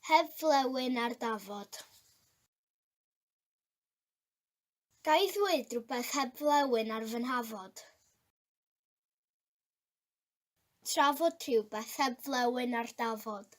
Heb flewyn ar dafod. Ga i ddweud rhywbeth heb flewyn ar fy nhafod? Trafod rhywbeth heb flewyn ar dafod.